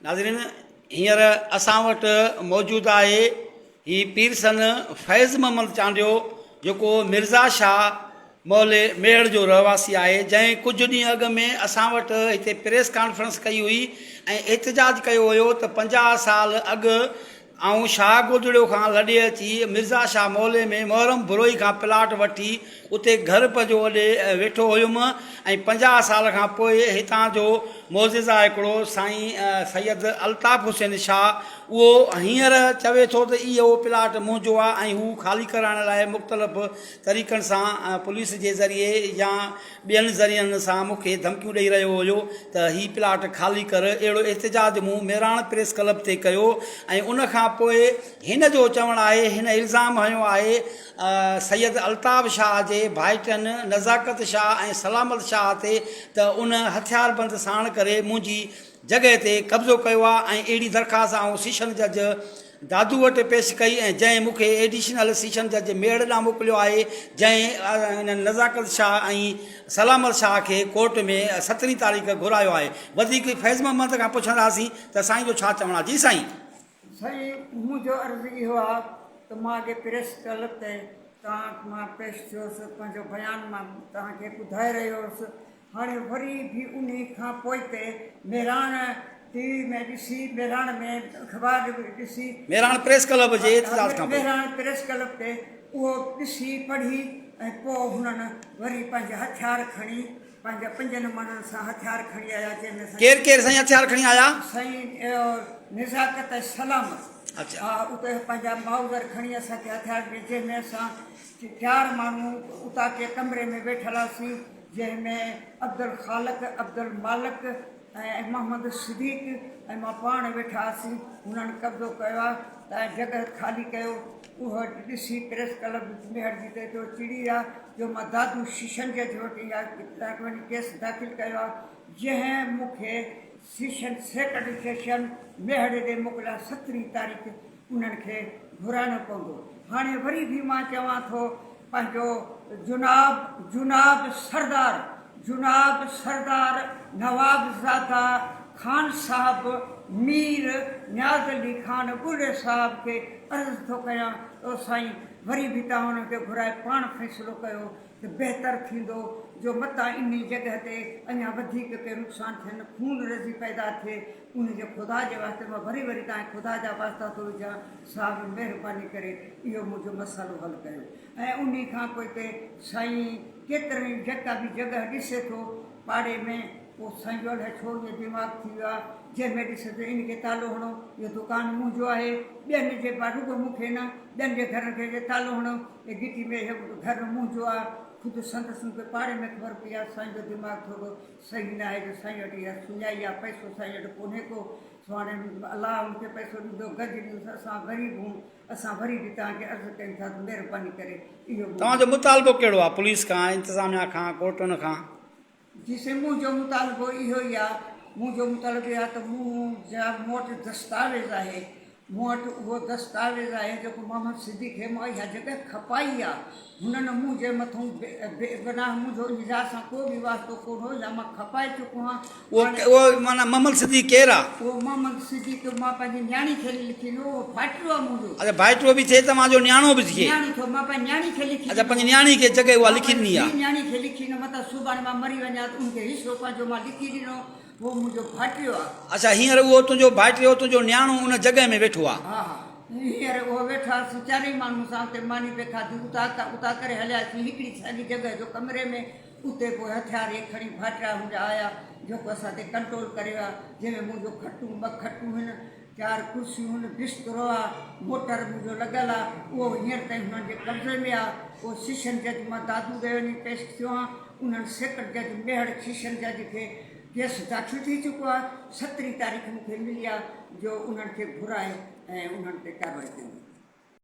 ناظرين هينئر اسان وٽ موجود آهي هي پيرسن فيض محمد چانڊيو جيڪو مرزا شاهه محلي ميهڙ جو رهواسي آهي جنهن ڪجهه ڏينهن اڳ ۾ اسان وٽ هتي پريس ڪانفرنس ڪئي هئي ۽ احتجاج ڪيو هيو ته 50 سال اڳ آئون شاهه گودڙيو کان لڏي اچي مرزا شاهه محلي ۾ محرم بروهي کان پلاٽ وٺي اتي گهر پنهنجو اڏي ويٺو هيم ۽ 50 سال کان پوء هتان جو معزز آ هڪڙو سائين سيد الطاف حسين شاهه اهو هينئر چوي ٿو ته اهو پلاٽ منهنجو آ ۽ هو خالي ڪرائڻ لاء مختلف طريقن سان پوليس جي ذريعي يا ٻين ذريعن سان مون کي ڌمڪيون ڏئي رهيو هيو ته هي پلاٽ خالي ڪر، اهڙو احتجاج مون مهراڻ پريس ڪلب تي ڪيو ۽ ان کان پوء هن جو چوڻ آهي هن الزام هنيو آهي سيد الطاف شاهه جي ڀائٽين نزاڪت شاهه ۽ سلامت شاهه تي ته ان هٿياربند ساڻ ڪري منهنجي جڳهه تي قبضو ڪيو آهي ۽ اهڙي درخواست آئون سيشن جج دادو وٽ پيش ڪئي ۽ جنهن مون کي ايڊيشنل سيشن جج ميهڙ ڏانهن موڪليو آهي جنهن انهن نزاڪت شاهه ۽ سلامت شاهه کي ڪورٽ ۾ سترهين تاريخ گهرايو آهي وڌيڪ فيض محمد کان پڇنداسين ته سائين جو ڇا چوڻ آهي جي سائين. سائين منهنجو عرض اهو آهي ته مان اڳي پريس ڪلب تي توهان وٽ مان پيش ٿيو هوس پنهنجو بيان مان توهان کي ٻڌائي رهيو هوس هاڻي وري به انهي کان پوئتي مهراڻ ٽي وي ۾ ڏسي مهراڻ ۾ اخبار ڏسي. مهراڻ پريس ڪلب جي احتجاج کان پوء. مهراڻ پريس ڪلب تي اهو ڏسي پڙهي ۽ پوء هنن وري پنهنجا هٿيار کڻي پنهنجا پنجن ماڻهن سان هٿيار کڻي آيا جنهن ۾ سائين. ڪير ڪير سائين هٿيار کڻي آيا؟ سائين نزاڪت ۽ سلامت. اڇا. ها اتي پنهنجا مائوزر کڻي اسان کي هٿيار ڏني جنهن ۾ اسان چار ماڻهو اتاقي ڪمري ۾ ويٺل هئاسين. جنهن ۾ عبدالخالق، عبدالمالڪ ۽ محمد صديق ۽ مان پاڻ ويٺا هئاسين. هنن قبضو ڪيو آهي ته جڳهه خالي ڪيو. اهو ڏسي پريس ڪلب ميهڙ جي ته ايترو چڙي ويا جو مان دادو شيشن جج وٽ اها وڃي ڪيس داخل ڪيو آهي جنهن مون کي سيشن سيڪنڊ سيشن ميهڙ ڏي موڪليا سترهين تاريخ انهن کي گهرائڻو پوندو. هاڻي وري به مان چوان ٿو پنهنجو جناب جناب سردار جناب سردار نواب زاده خان صاحب مير نياز علي خان ٻرڙي صاحب کي عرض ٿو ڪيان ته سائين وري به توهان انهن کي گهرائي پاڻ فيصلو ڪيو ته بهتر ٿيندو جو متان انهي جڳهه تي اڃا وڌيڪ ڪي نقصان ٿين خون ريزي پيدا ٿئي ان جي خدا جي واسطي مان وري وري توهان کي خدا جا واسطا ٿو وجهان، صاحب مهرباني ڪري اهو منهنجو مسئلو حل ڪيو. ۽ انهي کان پوئتي سائين ڪيترن ئي جيڪا به جڳهه ڏسي ٿو پاڙي ۾ پوء سائين جو الائي ڇو ائين دماغ ٿي ويو آهي جنهن ۾ ڏسي ٿو ان کي تالو هڻو اهو دڪان منهنجو آهي ٻين جي رڳو مون کي نه ٻين جي گهرن کي تالو هڻو اي گهٽي ۾ اهو گهر منهنجو آهي خود سندس مون کي پاڙي ۾ خبر پئي آهي سائين جو دماغ ٿورو صحيح ناهي جو سائين وٽ اها سڃائي آ پئسو سائين وٽ ڪونهي ڪو سو هاڻي الله ان کي پئسو ڏيندو گج ڏيندس اسان غريب هون اسان وري به توهان کي عرض ڪيون ٿا ته مهرباني ڪري اهو توهان جو مطالبو ڪهڙو آ پوليس کان انتظاميا کان ڪورٽن کان؟ جي سائين منهنجو مطالبو اهو ئي آ منهنجو مطالبو اهو آ ته مون جا مون وٽ دستاويز آهي مون وٽ اهو دستاويز آهي جيڪو محمد صديق کي مان اها جڳهه کپائي آ. هنن منهنجي مٿئون بي گناهه منهنجو ان جاء سان ڪو به واسطو ڪونه هو يا مان کپائي چڪو هان. اهو اهو معنيٰ محمد صديق ڪير آ؟ اهو محمد صديق مان پنهنجي نياڻي کي لکي ڏنو اهو ڀائٽيو آ منهنجو. اڇا ڀائٽيو به ٿئي توهان جو نياڻو به ٿئي. نياڻو ٿيو مان پنهنجي نياڻي کي لکي اڇا پنهنجي نياڻي کي جڳهه اها لکي ڏني آ. مان پنهنجي نياڻي کي لکي ڏنو متان سڀاڻي مان مري وڃان ته ان کي حصو پنهنجو مان لکي ڏنو. هو منهنجو ڀائٽيو آ. اڇا هينئر اهو تنهنجو ڀائٽيو تنهنجو نياڻو ان جڳهه ۾ ويٺو آ. ها ها هينئر اهو ويٺو آ. اسين چارئي ماڻهو سان اتي ماني پئي کاڌي. اتان کان اتان ڪري هلياسين هڪڙي ساڳي جڳهه جو ڪمري ۾ اتي پوء هٿيار هي کڻي ڀائٽيا منهنجا آيا جيڪو اسان تي ڪنٽرول ڪري ويا جنهن ۾ منهنجو کٽون ٻه کٽون هن چار ڪرسيون هن بسترو آ موٽر منهنجو لڳل آ اهو هينئر تائين هنن جي قبضي ۾ آ اهو سيشن جج مان دادو ڏي وڃي پيش ٿيو آن انهن سيڪنڊ جج ميهڙ سيشن جج کي ڪيس داخل ٿي چڪو آهي، سترهين تاريخ مون کي ملي آهي جو انهن کي گهرائي ۽ انهن تي ڪارروائي ڪئي وڃي.